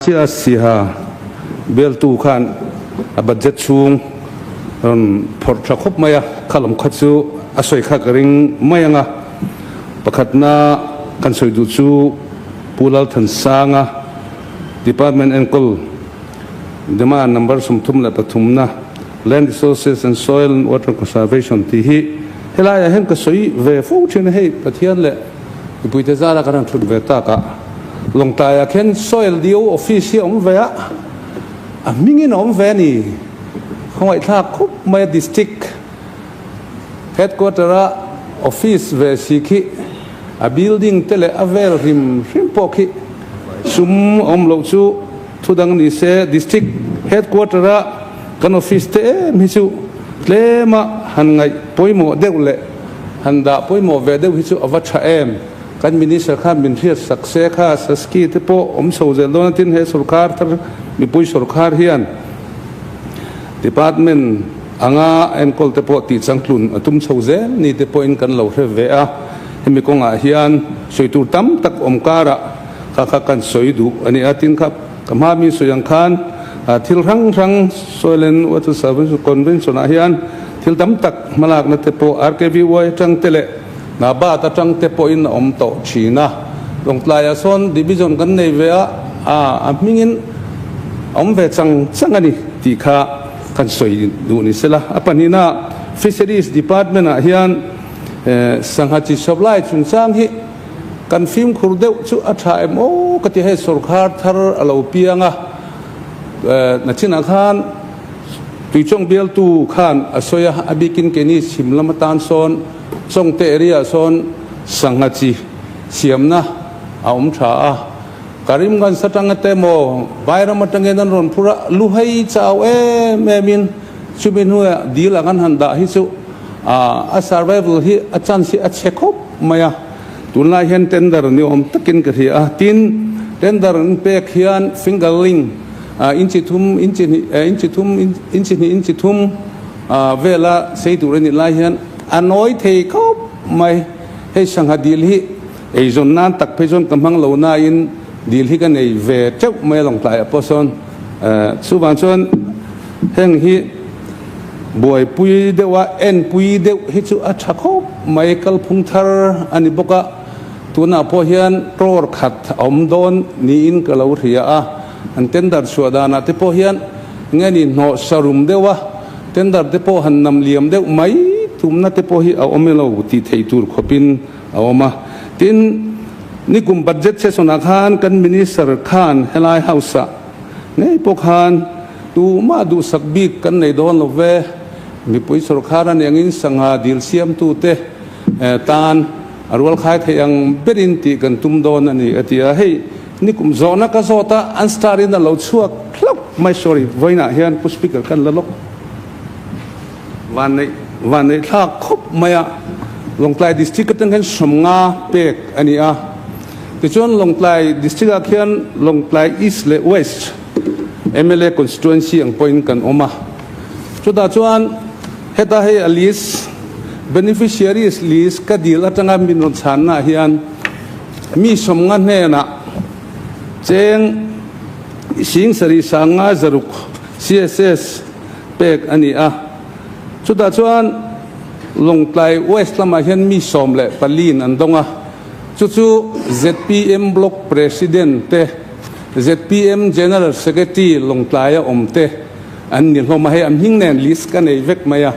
Chiah Siha bialtu khan a budget chhung rawn phawrh tha khawp mai a, kha lam kha chu a sawi kha ka ring mai ang a. Pakhatna kan sawi duh chu Pu Lalthansanga Department enkawl Demand number 33 na Land Resources and Soil and Water Conservation tih hi helaiah hian ka sawi ve fo thin a, hei Pathian leh Mipuite zara kan han thut ve tak a, Lawngtlaiah khian Soil DO Office hi a awm ve a, a hmingin a awm ve a ni. Khawngaihthlak khup mai a District Headquarter a office ve si khi a building te leh a vel hrim hrim pawh khi sum a awm loh chu thu dang ni se District Headquarter a kan office te em hi chu tlema han ngaih pawimawh deuh leh Han dah pawimawh ve deuh hi chu a va tha em? Kan Minister khan min hriat sak se kha Saski te pawh awm chho zel dawn a tin he sorkar thar mipui sorkar hian Department anga enkawl te pawh tih changtlun a tum chho zel ni te pawhin kan lo hre ve a, hemi kawngah hian sawi tur tam tak awm karah kha kha kan sawi duh a ni a, tin kha ka hma mi sawi ang khan thil hrang hrang Soil and Water Service Convention ah hian Thil tam tak hmalakna te pawh RKVY atang te leh NABARD atang te pawhin a awm tawh thin a. Lawngtlaiah sawn division kan nei ve a, a hmingin a awm ve chang chang a ni tih kha kan sawi duh ni sela. A pahnihna Fisheries Department ah hian sangha chi supply chungchang hi kan fimkhur deuh chu a tha em aw ka ti hei sorkar thar a lo piang a, nachinah khan Tuichawng bialtu khan a sawi a, a bikin keini chhim lam atan sawn Chawngte area ah sawn sangha chi siamna a awm tha a, Karimganj atanga te maw Vairam atangin an rawn phur a, luhei chau em em in chumi hnuaiah dil ang an han dah hi chu a survival hi a chance hi a chhe khawp mai a, tunlai hian tender ni awm takin ka hria a, tin tender an pek hian fingerling Inchi thum, inchi hnih, inchi thum, inchi hnih, inchi thum vela sei tur a nih lai hian a nawi thei khawp mai. Hei sangha dil hi eizawn nan tak phei chuan ka hmang lo nain dil hi ka nei ve teuh mai a lawngtlaiah pawh sawn. Chuvang chuan heng hi buaipui deuha enpui deuh hi chu a tha khawp mai. Kalphung thar a ni bawk a, tunah pawh hian crore khat a awm dawn niin ka lo hria a. An tender chhuah danah te pawh hian nge ni hnawh sarum deuh a, tender te pawh han nam liam deuh mai tumna te pawh hi a awm elo tih theih tur khawpin a awm a. Tin, nikum budget session ah khan kan minister khan helai house ah ngei pawh khan tumah duhsak bik kan nei dawn lo ve, mipui sorkar a niangin sangha dil siamtute tan a rualkhai theih ang berin tih kan tum dawn a ni a ti a. Hei Nikum zawhna ka zawt a, an star in a lo chhuak hlauh mai sorry vawiinah hian Pu Speaker kan la lawk vanneih vanneih thlak khawp mai a, Lawngtlai District atang hian 50 pek a ni a, tichuan Lawngtlai District ah khian Lawngtlai East leh West mla constituency ang pawhin kan awm a, chutah chuan heta hei a list beneficiaries list ka dil atanga min rawn chhanna ah hian Mi 50 hnenah cheng 75 600 CSS pek a ni a. Chutah chuan Lawngtlai West lamah hian mi 14 in an dawng a. Chu chu zpm Block President te, zpm General Secretary Lawngtlaia awm te an ni hlawm a. Hei a hming nen list ka nei vek mai a.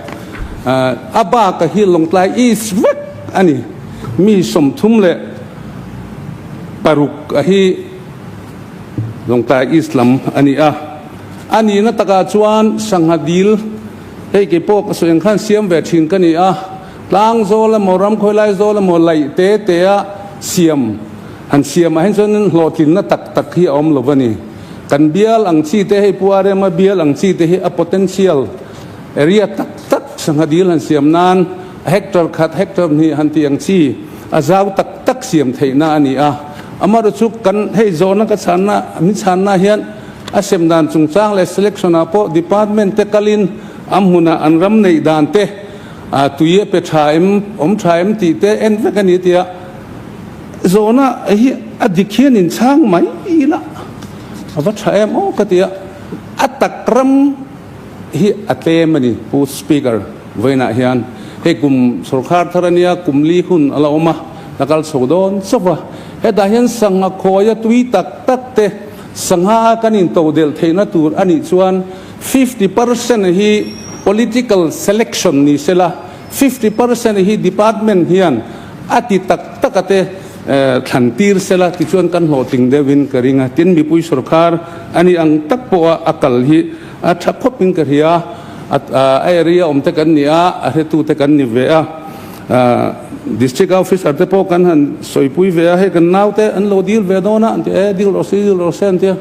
A bak a hi Lawngtlai East vek a ni. Mi 36 a hi Lawngtlai East lam a ni a. A nihna takah chuan sangha dil hei kei pawh ka sawi ang khan siam ve thin ka ni a. Tlang zawl emaw ram khawilai zawl emaw laih te te a siam han siam ah hian chuan hlawhtlinna tak tak hi a awm lo a ni. Kan bial ang chi te hei Pu Arema bial ang chi te hi a potential area tak tak sangha dil han siam nan Hectare khat, hectare hnih han tih ang chi a zau tak tak siam theihna a ni a. Amaherawhchu chu kan hei zawhna ka chhanna, min chhanna hian a sem dan chungchang leh selection ah pawh department te kalin a hmunah an ram neih dan te, tui a pe tha em, awm tha em tih te en vek a ni tia zawhna hi a dik hian inchhang mai ila. A va tha em aw ka ti a, a tak ram hi a tlem a ni Pu Speaker, vawiinah hian hei kum sorkar thar a nia, kum li hun a la awm a, la kal chho dawn chauh a, hetah hian sangha khawia tui tak tak te sangha kan intodelh theihna tur a nih chuan 50% hi political selection ni sela, 50% hi department hian a ti tak tak a te thlan tir sela tichuan kan hlawhtling deuhin ka ring a. Tin, mipui sorkar a nih ang tak pawha a kal hi a tha khawpin ka hria a, a area awm te kan ni a, a hretu te kan ni ve a. District officer te pawh kan han sawipui ve a, hei kan naute an lo dil ve dawn a, an ti e, dil rawh se, dil rawh se an ti a.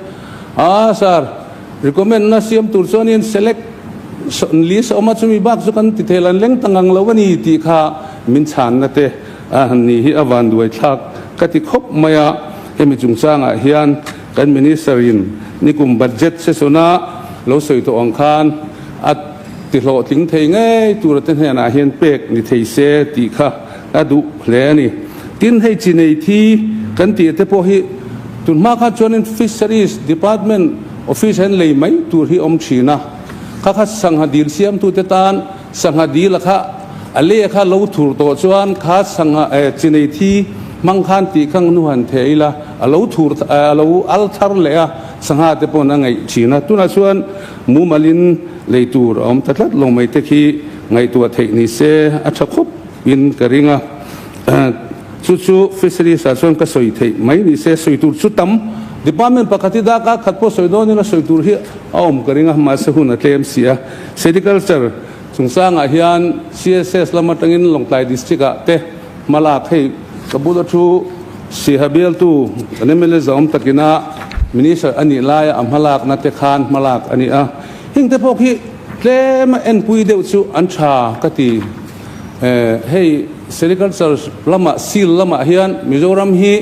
Aa sir, recommend na siam tur chuanin select list a awm a, chumi bak chu kan ti thei lan leng ta ngang lo a ni tih kha min chhanna te a han ni hi a van duai thlak ka ti khawp mai a. Hemi chungchangah hian kan Minister in nikum budget session a lo sawi tawh ang khan a ti hlawhtling thei ngei tura te hnenah hian pek ni thei se tih kha a duh hle a ni. Tin, hei chi nei thi kan tih te pawh hi tun hma khan chuanin Fisheries Department office ah hian lei mai tur hi awm thin a, kha kha sangha dil siamtute tan sangha dil a kha a lei a kha lo thur tawh chuan kha sangha chi nei thi hmang khan tih kha nu han theh ila a lo thur a lo al thar leh a sangha te pawn a ngaih thin a. Tunah chuan mumalin lei tur a awm ta tlat lo mai te khi ngaihtuah theih ni se a tha khawp in ka ring a. Chu chu Fisheries ah chuan ka sawi theih mai ni se sawi tur chu tam department pakhat hi darkar khat pawh sawi dawn ila sawi tur hi a awm ka ring a, mahse hun a tlem si a. Sericulture chungchangah hian CSS lam atangin Lawngtlai district ah te hma lak hei ka bula thu Siha bialtu kan mla zawm takina Minister a nih laia a hmalakna te khan hmalak a ni a, heng te pawh khi tlema enpui deuh chu an tha ka ti. Hei Sericulture lamah seal lamah hian Mizoram hi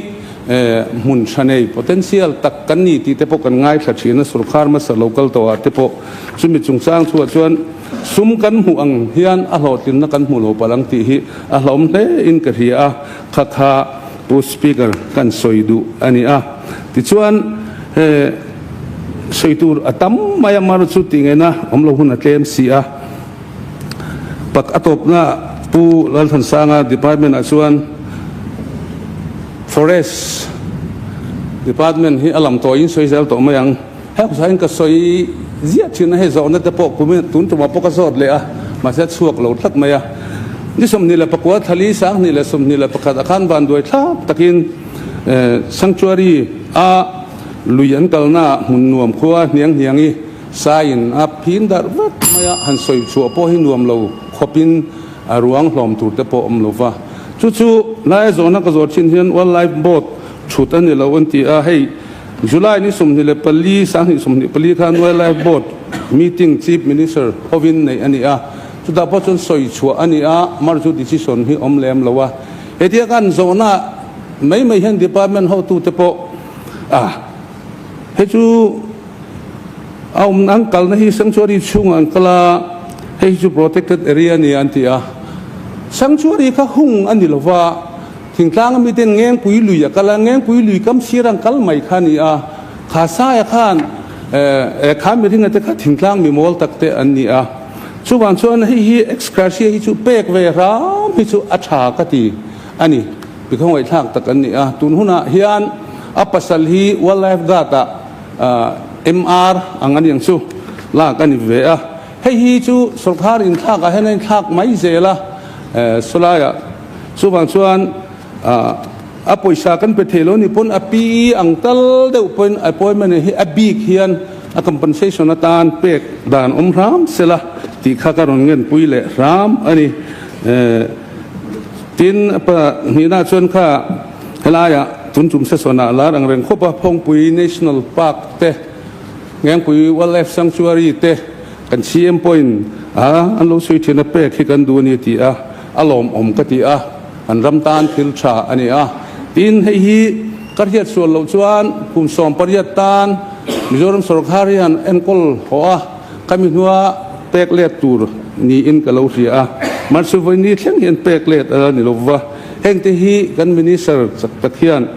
hmun tha nei potential tak kan ni tih te pawh kan ngaithla thin a, sorkar hmasa lo kal tawhah te pawh chumi chungchang chhuah chuan sum kan hmuh ang hian a hlawhtlinna kan hmu lo palh ang tih hi a hlauhawm hle in ka hria a. Kha kha Pu Speaker kan sawi duh a ni a. Tichuan he sawi tur a tam mai a, mar chu tih ngaihna awm lo hun a tlem si a. Pak a tawpna Pu Lalthansanga department ah chuan Forest department hi a lam tawiin sawi zel tawh mai ang. Heng sahin ka sawi ziah thin a, hei zawhna te pawh kumin tun tumah pawh ka zawt leh a, mahse a chhuak lo tlat mai a. Ni 29 thlali 2021 ah khan vanduai thlak takin Sanctuary a lui an kalna ah hmun nuam khua hniang hniang i saiin a phin darh vek mai a, han sawi chhuah pawh hi nuam lo khawpin a ruang hlawm tur te pawh awm lo va. Chu chu laia zawhna ka zawh thin hian Wildlife Board thut a ni lo an ti a, hei July ni 24, 2024 khan Wildlife Board meeting Chief Minister hovin neih a ni a, chutah pawh chuan sawi chhuah a ni a, mar chu decision hi awm lem lo a. Hetia kan zawhna mai mai hian department hotute pawh a hei chu a awm an kalna hi sanctuary chhungah an kal a, hei hi chu protected area a ni an ti a, sanctuary kha hung a ni lo va. Thingtlang ami ten Ngengpui lui a kal a, Ngengpui lui kam sir ang kal mai kha a ni a, kha saia khan eh kha mihringa te kha thingtlang mi mawl tak te an ni a, chuvang chuan hei hi ex gratia hi chu pek ve hram hi chu a tha ka ti a ni, mi khawngaihthlak tak an ni a, tun hunah hian a pasal hi wildlife guard ah MR ang a ni ang chu lak a ni ve a, hei hi chu sawrkar inthlak ah hian a inthlak mai zel a, sawlaiah. Chuvang chuan a pawisa kan pe thei lo ni pawn a PE ang tal deuh pawhin appointment hi a bik hian a compensation atan pek dan awm hram sela tih kha ka rawn ngenpui leh hram a ni. Tin, pa hnihna chuan kha helaiah tun tum session-ah lar ang reng khawp a, Phawngpui National Park te, Ngengpui Wildlife Sanctuary te kan CM pawhin an lo sawi thin a, pek hi kan duh a ni a ti a. A lawmawm ka ti a, an ram tan thil tha a ni a. Tin, hei hi ka hriat sual loh chuan kum 18 tan Mizoram sorkar hi han enkawl haw a, khami hnua pek let tur niin ka lo hria a. Mahse vawiin thleng hian pek let a la ni lo va. Hengte hi kan Minister chak tak hian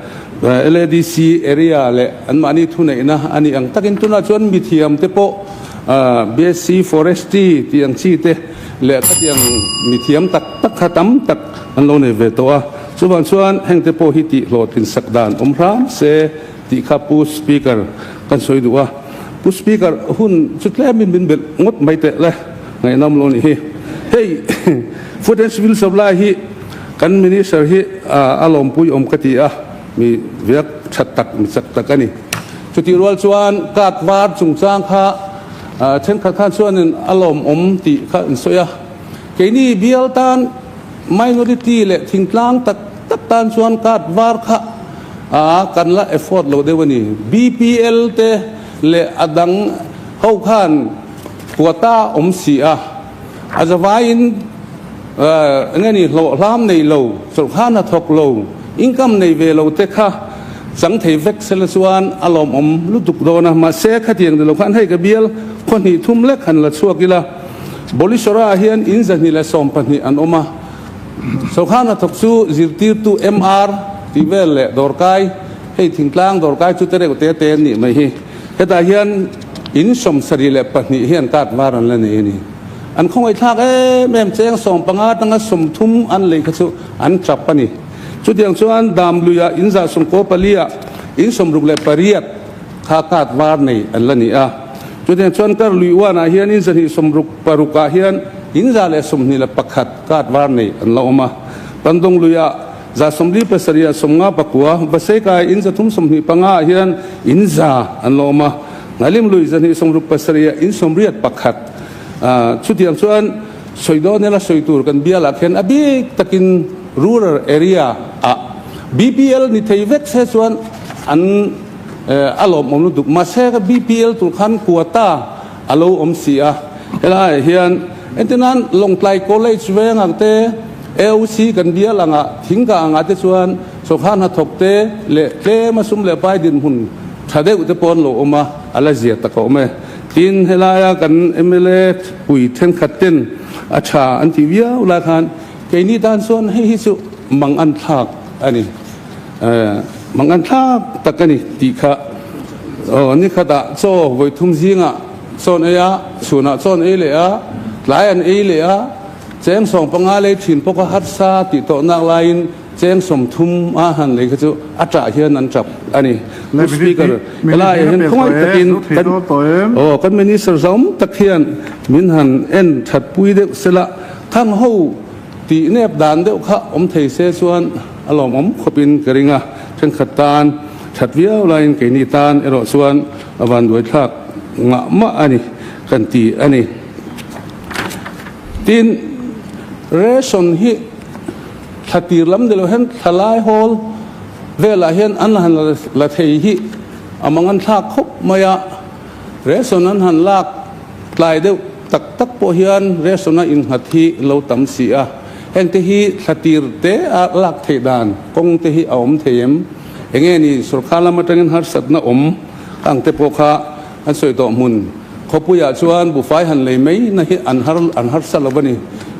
LADC area leh anmahni thuneihna a nih ang takin tunah chuan mithiam te pawh BSc Forestry tih ang chi te leh khatiang mithiam tak tak kha tam tak an lo nei ve tawh a. Chuvang chuan heng te pawh hi tih hlawhtlin sak dan awm hram se tih kha Pu Speaker kan sawi duh a. Pu Speaker hun chu tlemin min belh ngawt mai teh le, ngaihnawm lo nih hi. Hei Food and Civil Supply hi Kan Minister hi a lawmpui awm ka ti a, mi viak that tak, mi chak tak a ni. Chutih rual chuan card var chungchang kha thenkhat khan chuanin a lawmawm tih kha an sawi a. Keini bial tan minority leh thingtlang tak tak tan chuan card var kha kan la afford lo deuh a ni. BPL te leh a dang ho khan quota awm si a, a zavaiin Enge ni hlawh hlam nei lo, chawlhkhan a thawk lo, income nei ve lo te kha chang thei vek sela chuan a lawmawm lutuk dawn a. Mahse khatiang ni lo khan hei ka bial khaw hnih thum lek han la chhuak ila, Bolisora ah hian in 212 an awm a, chawlhkhan a thawk chu zirtirtu MR tih vel leh dawrkai, hei thingtlang dawrkai chu te reuh te te an nih mai hi. Hetah hian in 72 hian card var an la nei a ni. An khawngaihthlak em em cheng 15 atanga 30 an lei kha chu an tap a ni. Chutiang chuan dam luiah in 114 ah in 68 kha card var nei an la ni a. Chutiang chuan kar lui uanah hian in 266 ah hian in 121 card var nei an la awm a. Pandawng luiah 47 ah 59, Vasekai in 325 ah hian in 100 an la awm a. Ngalim lui 267 ah in 81. Chutiang chuan sawi dawn ila sawi tur kan bialah khian a bik takin rural area ah BPL ni thei vek se chuan an a lawmawm lutuk. Mahse ka BPL tur khan quota a lo awm si a, helaiah hian entirnan Lawngtlai College veng ang te, AOC kan bial angah thingkah angah te chuan sawrkar hnathawk te leh tlema sum leh pai dinhmun tha deuh te pawh an lo awm a, a la zia tak a awm e. Tin, helaia kan mla pui thenkhat ten a tha an tih viau lai khan keini tan chuan hei hi chu mang an thlak a ni, mang an thlak tak a ni tih kha aw ni khatah chaw vawi thum zingah chawn ei a, chhunah chawn ei leh a, tlai an ei leh a, cheng 15 lei thin pawh kha harsa tih tawh nak laiin Cheng 30 a han lei kha chu a ṭah hian an ṭap a ni. Pu Speaker, helai ah hian khawngaih takin kan aw kan Minister zawm tak hian min han en ṭhat pui deuh sela, khang ho tih nep dan deuh kha awm thei se chuan a lawmawm khawpin ka ring a, ṭhenkhat tan ṭhat viau laiin keini tan erawh chuan a vanduaithlak ngah mah a ni kan ti a ni. Tin, ration hi. Thla tir lam ni lo hian thla lai hawl velah hian an han la thei hi a mang an thlak khawp mai a, ration an han lak tlai deuh tak tak pawh hian ration a innghat hi lo tam si a, hengte hi thla tir te a lak theih dan kawng te hi a awm thei em? Enge ni sorkar lam atangin harsatna awm ang te pawh kha an sawi tawh hmun khawpuiah chuan buhfai han lei mai na hi an har an harsa lo a ni.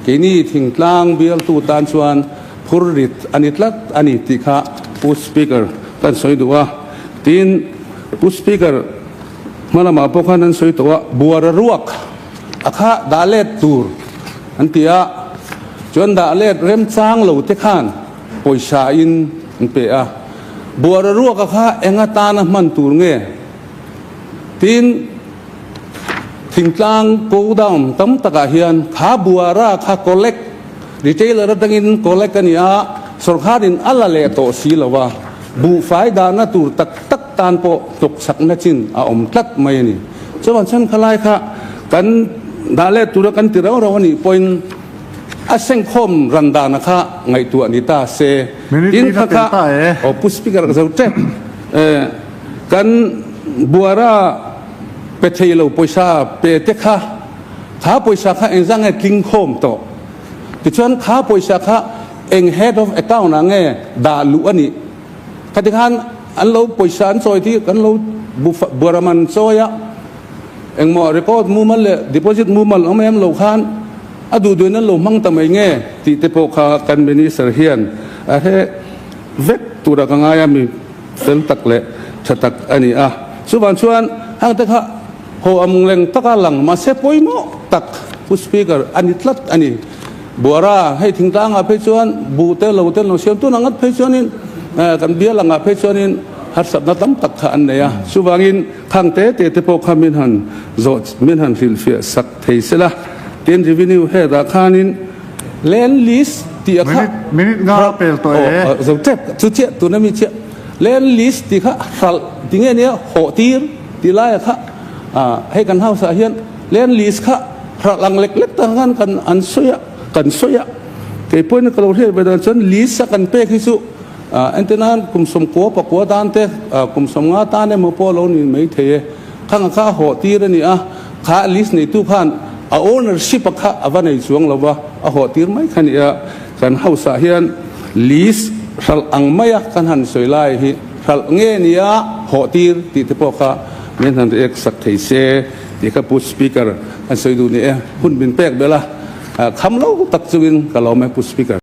Keini thingtlang bialtu tan chuan phur rit a ni tlat a ni tih kha Pu Speaker kan sawi duh a. Tin, Pu Speaker hma lamah pawh khan an sawi tawh a, buara ruak a kha dah let tur an ti a, chuan dah let remchang lo te khan pawisa in an pe a. Buara ruak a kha eng atana hman tur nge? Tin, thingtlang godown tam takah hian kha buara kha collect, retailer atangin collect a ni a, sawrkharin a la leh tawh si lo a, buhfai dahna tur tak tak tan pawh hnawkchakna chin a awm tlat mai a ni. Chuan chhan khalai kha kan dah leh tura kan ti rau rau a nih pawhin a sengkhawm ran dana kha ngaihtuah ni ta se. Tin, kha kha aw Pu Speaker ka zo tep. Kan buara pe thei lo pawisa pe te kha, kha pawisa kha engzah nge tling khawm tawh? Tichuan kha pawisa kha eng head of account ah nge dah luh a nih? Khati khan an lo pawisa an chawi tih kan lo buara man chawi a, engmaw record mumal leh deposit mumal awm em lo khan a duh duhin an lo hmang ta mai nge tih te pawh kha kan minister hian a hre vek tura ka ngai a mi. fel tak leh tha tak a ni a. Chuvang chuan hang te kha haw ang leng taka lang mahse pawimawh tak Pu Speaker a ni tlat a ni. Buara, hei thingtlangah phei chuan buh te lo te an lo siam tun ang ngat phei chuanin kan bial angah phei chuanin harsatna tam tak kha an nei a. Chuvangin khang te te te pawh kha min han zawh min han hrilhfiah sak thei sela. Tin revenue head ah khanin land lease tih a kha Minute nga pel tawh e. Zo tep chu chiah tuna mi chiah land lease tih kha hralh ti nge nia hawh tir tih laia kha hei kan house ah hian land lease kha hralh ang lek lek tak khan kan an sawi a kan sawi a kei pawhin ka lo hriat ve dan chuan lease a kan pek hi chu entir nan kum sawmkua pakua tan te kum sawmnga tan emaw pawh a lo ni mai thei e khang a kha a hawh tir a ni a. Kha list neitu khan a ownership a kha a va nei chuang lo va, a hawh tir mai kha nia. Kan house ah hian list hralh ang mai a kan han sawi lai hi hralh nge nia hawh tir tih te pawh kha min han react sak thei se tih kha Pu Speaker an sawi duh ni e. Hun min pek belh a, kham lo tak chungin ka lawm e Pu Speaker.